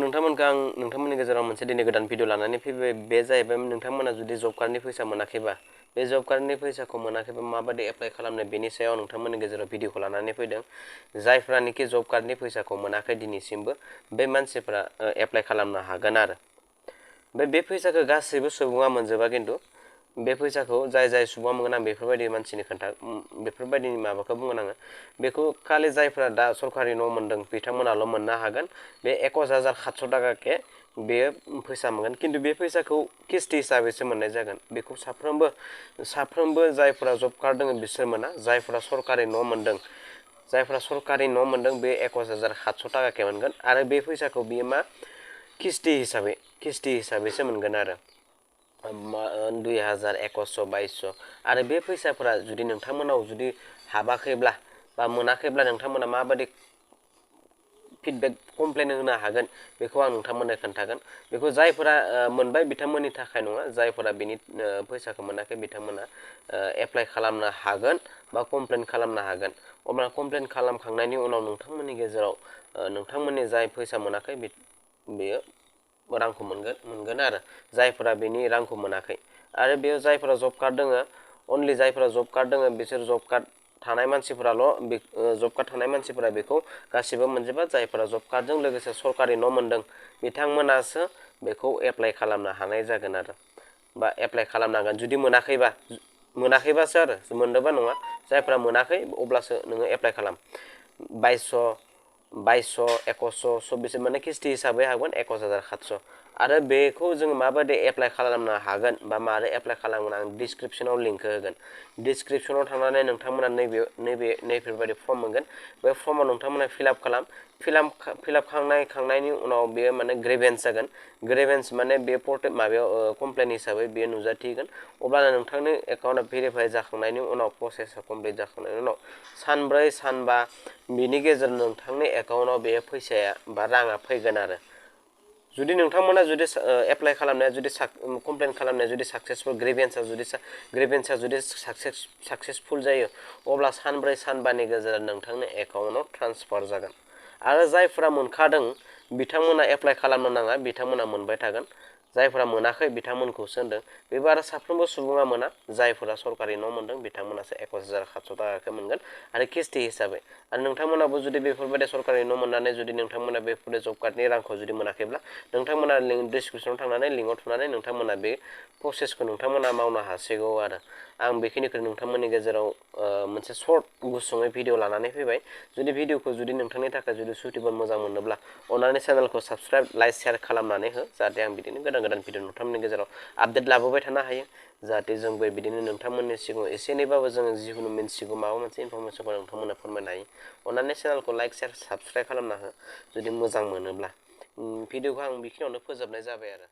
नोंथांमोनखौ आं नोंथांमोननि गेजेराव मोनसे दिनै गोदान भिडिअ लानानै फैबाय बे जाहैबाय नोंथांमोना जुदि जब कार्डनि फैसा मोनाखैबा बे जब कार्डनि फैसाखौ मोनाखैबा माबायदि एप्लाइ खालामनो बेनि सायाव नोंथांमोननि गेजेराव भिडिअखौ लानानै फैदों जायफ्रानोखि जब कार्डनि फैसाखौ मोनाखै दिनैसिमबो बे मानसिफोरा एप्लाइ खालामनो हागोन आरो बे फैसाखौ गासैबो सुबुङा मोनजोबा खिन्थु बे फैसाखौ जाय सुबुङा मोनगोन आं बेफोरबायदि मानसिनि बेफोरबायदि माबाखौ बुंगोन आङो बेखौ खालि जायफ्रा दा सरकारि न' मोनदों बिथांमोनाल' मोननो हागोन बे 21,700 टाकाके बेयो फैसा मोनगोन खिन्थु बे फैसाखौ किस्ति हिसाबैसो मोननाय जागोन बेखौ साफ्रोमबो जायफोरा जब कार्ड दङ बिसोर मोना जायफोरा सरकारि न' मोनदों बे 21,700 टाकाके मोनगोन आरो बे फैसाखौ बियो मा किस्ति हिसाबैसो मोनगोन आरो 2,000 2100 2200 आरो बे फैसाफोरा जुदि नोंथांमोनाव जुदि हाबाखैब्ला बा मोनाखैब्ला नोंथांमोना माबायदि फिडबेक कमप्लेन होनो हागोन बेखौ आं नोंथांमोननो खोन्थागोन बेखौ जायफोरा मोनबाय बिथांमोननि थाखाय नङा जायफोरा बेनि फैसाखौ मोनाखै बिथांमोना एप्लाइ खालामनो हागोन बा कमप्लेन खालामनो हागोन अब्ला कमप्लेन खालामखांनायनि उनाव नोंथांमोननि गेजेराव नोंथांमोननि जाय फैसा मोनाखै बेयो रांखौ मोनगोन आरो जायफोरा बेनि रांखौ मोनाखै आरो बेयाव जायफोरा जब कार्ड दङ अनलि जायफोरा जब कार्ड दङ बिसोर जब कार्ड थानाय मानसिफोरा बेखौ गासिबो मोनजोबा जायफोरा जब कार्डजों लोगोसे सरकारि न' मोनदों बिथांमोनासो बेखौ एप्लाइ खालामनो हानाय जागोन आरो बा एप्लाइ खालामनांगोन जुदि मोनाखैबासो आरो मोनदोंबा नङा जायफोरा मोनाखै अब्लासो नोङो एप्लाइ खालाम 2200 2100 24 माने किस्ति हिसाबै हागोन 21,700 आरो बेखौ जों माबायदि एप्लाइ खालामनो हागोन बा मारै एप्लाइ खालामगोन आं डिसक्रिप्शनाव लिंक होगोन डिसक्रिप्शनाव थांनानै नोंथांमोना नैबेफोरबायदि फर्म मोनगोन बे फर्माव नोंथांमोना फिलआप खालामनायनि उनाव बेयो माने ग्रेभेन्स जागोन ग्रेभेन्स माने बे माबायाव कमप्लेन हिसाबै बेयो नुजाथिगोन अब्लानो नोंथांनि एकाउन्टआ भेरिफाइ जाखांनायनि उनाव प्रसेसआ कमप्लिट जाखांनायनि उनाव सानब्रै सानबा बिनि गेजेराव नोंथांनि एकाउन्टआव बे फैसाया बा राङा फैगोन आरो जुदि नोंथांमोना जुदि एप्लाइ खालामनाया जुदि कमप्लेन खालामनाया जुदि साक्सेसफुल ग्रेभेन्सआ जुदि साक्सेसफुल जायो अब्ला सानब्रै सानबानि गेजेराव नोंथांनि एकाउन्टआव ट्रान्सफार जागोन आरो जायफोरा मोनखादों बिथांमोना एप्लाइ खालामनो नाङा बिथांमोना मोनबाय थागोन जायफोरा मोनाखै बिथांमोनखौसो होनदों बेबो आरो साफ्रोमबो सुबुङा मोना जायफोरा सरकारि न' मोनदों बिथांमोनासो 21,700 टाकाखौ मोनगोन आरो किस्ति हिसाबै आरो नोंथांमोनाबो जुदि बेफोरबायदि सरकारि न' मोननानै जुदि नोंथांमोना बेफोरबायदि जब कार्डनि रांखौ जुदि मोनाखैब्ला नोंथांमोना डिसक्रिप्शनाव थांनानै लिंकआव थुनानै नोंथांमोना बे प्रसेसखौ नोंथांमोना मावनो हासिगौ आरो आं बेखिनिखौ नोंथांमोननि गेजेराव मोनसे सर्ट गुसुङै भिडिअ लानानै फैबाय जुदि भिडिअखौ जुदि नोंथांनि थाखाय जुदि सुइटेबल मोजां मोनोब्ला अन्नानै चेनेलखौ साबस्क्राइब लाइक शेयार खालामनानै हो जाहाथे आं बिदिनो गोदान भिडिअ नोंथांमोननि गेजेराव आपडेट लाबोबाय थानो हायो जाहाथे जोंबो बिदिनो नोंथांमोननि सिगाङाव एसे एनैबाबो जोङो जिखुनु मिन्थिगौ माबा मोनसे इनफरमेसनखौ नोंथांमोननो फोरमायनो हायो अन्नानै चेनेलखौ लाइक शेयार साबस्क्राइब खालामना हो जुदि मोजां मोनोब्ला भिडिअखौ आं बेखिनियावनो फोजोबनाय जाबाय आरो